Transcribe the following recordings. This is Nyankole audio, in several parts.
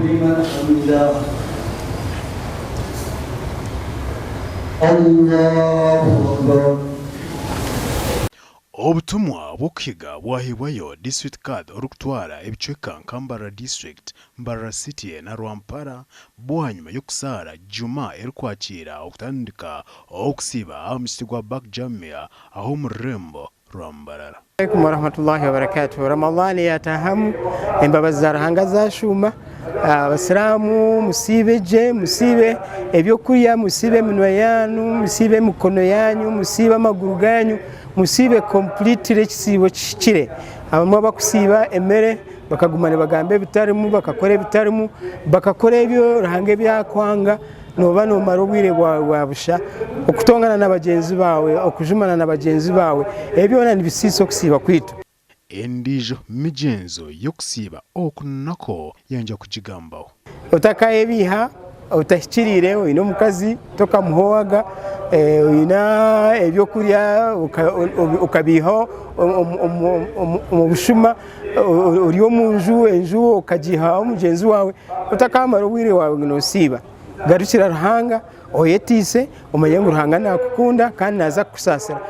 لمن حمده. الله أكبر. Obutumwa bw'okuhiga bwahebwayo Disiturikiti Kadhi orikutwara ebicweka nka Mbarara District, Mbarara City na Rwampara bwanyima y'okusaara Juma erikwakiira okutandika okusiiba aha muzikiti gwa Bark Jamia ah'omu rurembo rwa Mbarara. Alaikum warahmatullahi wabarakatuh. Ramadhan yatahamu, embabazi za Ruhanga zashuuma, abasiraamu musiibe gye, musiibe ebyokurya, musiibe eminwa yanyu, musiibe emikono yanyu, musiibe amaguru ganyu, musiibe completely ekisiibo kihikire. Abamwe abakusiiba emere bakaguma nibagamba ebitarimu, bakakora ebitarimu, bakakora ebyo Ruhanga ebi akwanga. Nooba noomara obwire bwawe bwa busha okutongana na bagyenzi baawe, okujumana na bagyenzi baawe, ebyo byona nibisiisa okusiiba kwaitu. Endiijo migyenzo y'okusiiba oku nakwo yangya kugigambaho. Otakayebiiha otahikiriire, oine omukazi tokamuhoowaga, oine ebyokurya okabiiha omu bushuma, ori omu nju, enju okagiihaho mugyenzi waawe, Otakaamara obwire bwawe ngu noosiiba. Garukira Ruhanga, oyeteise, omanye ngu Ruhanga naakukunda kandi naaza kukusaasira.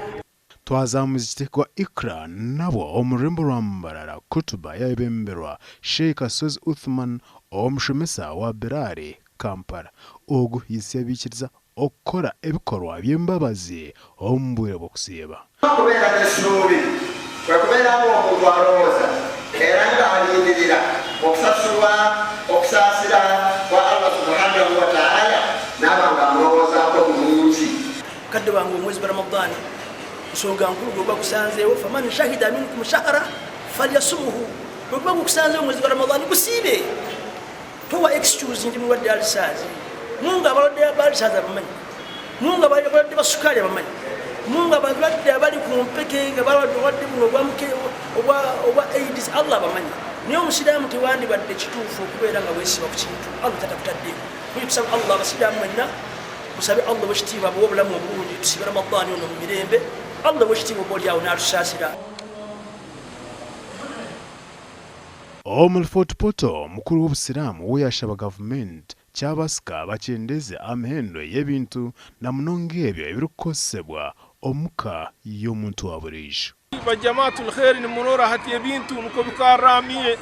Twaza aha muzikiti gwa Iqra nabwo omu rurembo rwa Mbarara, Kutuba yayebemberwa Sheikh Kasozi Uthman omushomesa wa Biraare, Kampala. Ogu yitsya abaikiriza okukora ebikorwa by'embabazi omu bwire bw'okusiiba. Okubeera n'essuubi kwe kubeera ng'omuntu alowooza era ng'alindirira okusasulwa okusaasira kwa Allah Subhaanahu Wata'ala n'aba ng'amulowoozaako bulungi. Mukadde wange omwezi gwa Ramadhan nsonga nkulu bweguba gusanzeewo, faman shahida minkum shahra falyasumuhu, bweguba gukusanzeewo omwezi gwa Ramadhan gusiibe. Towa excuse ndi mulwadde alisaazi. Mungu abalwadde ba alisaazi abamanyi. Mungu abalwadde ba sukaali abamanyi. Mungu abalwadde abali ku mpeke nga balwadde obulwadde buno obwa muke obwa obwa AIDS Allah abamanyi. Naye omusiraamu tewandibadde kituufu okubeera nga weesiba ku kintu Allah tatakutadde. Kuli tusaba Allah abasiraamu mwenna musabe Allah owekitiibwa abawe obulamu obulungi tusiibe Ramadhan ono mu mirembe. Allah owekitiibwa oba oli awo n'atusaasira. Omuri Fort Portal, omukuru w'obusiraamu we yashaba gavumenti kyabasika bakyendeze aha mihendo y'ebintu na munonga ebyo ebirikukozesebwa omuka y'omuntu wa buriijo. Ba Jamaatul Khair nimurora hati ebintu nukwo bikarraamiire,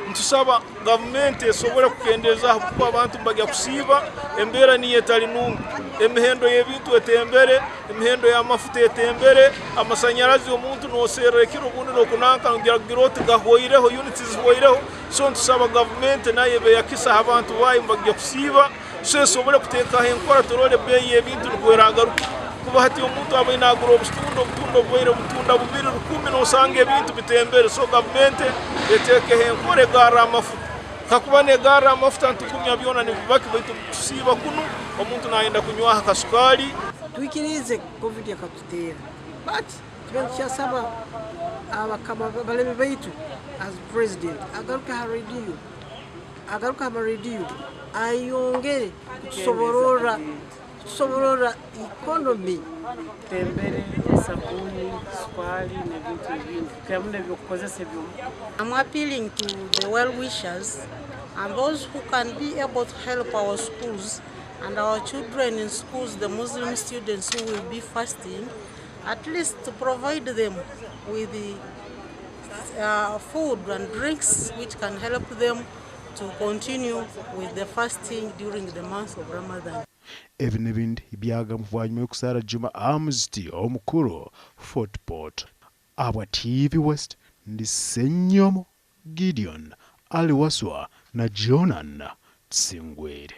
nitusaba gavumenti esobole kukendeeza ahabw'okuba abantu nibagya kusiiba, embeera niyo etali nungi, emihendo y'ebintu etembere, Emihendo y'amafuta etembere, amasanyarazi omuntu noserra ekiro obundi nokunanka nogira kugira oti gahweireho, units zihweireho, so nitusaba gavumenti nayo ebe yakisa ha bantu bayo nibagya kusiiba so esobole kutekaho enkora turole ebeeyi y'ebintu nukwo eragaruka kuba hati omuntu abaire nagura obutunda, obutunda obubaire butunda bubiri rukumi nosanga ebintu bitembere so gavumenti etekeho enkora egarre amafuta. Kakuba negarra amafuta nitugumya byona nibibaki baitu tusiiba kunu omuntu nayenda kunywaho akasukaali. Twikiriize covid ekatuteera but tube nitukyasaba abakama abalemi baitu as president agaruke ha radio agaruke aha marediyo ayongere kutusobororra kutusobororra economy. Tembere, sabuuni, sukaali n'ebintu ebindi kukiramu n'eby'okukozesa eby'omuka. I'm appealing to the well wishers and those who can be able to help our schools and our children in schools, the Muslim students who will be fasting, at least to provide them with the food and drinks which can help them to continue with the fasting during the month of Ramadan. Ebi n'ebindi byagambwa bwanyima y'okusaara Juma aha muzikiti omukuru Fort Portal. Ahabwa TV West, ndi Ssenyomo Gideon, Ali Wasswa na Jonan Tusingwire.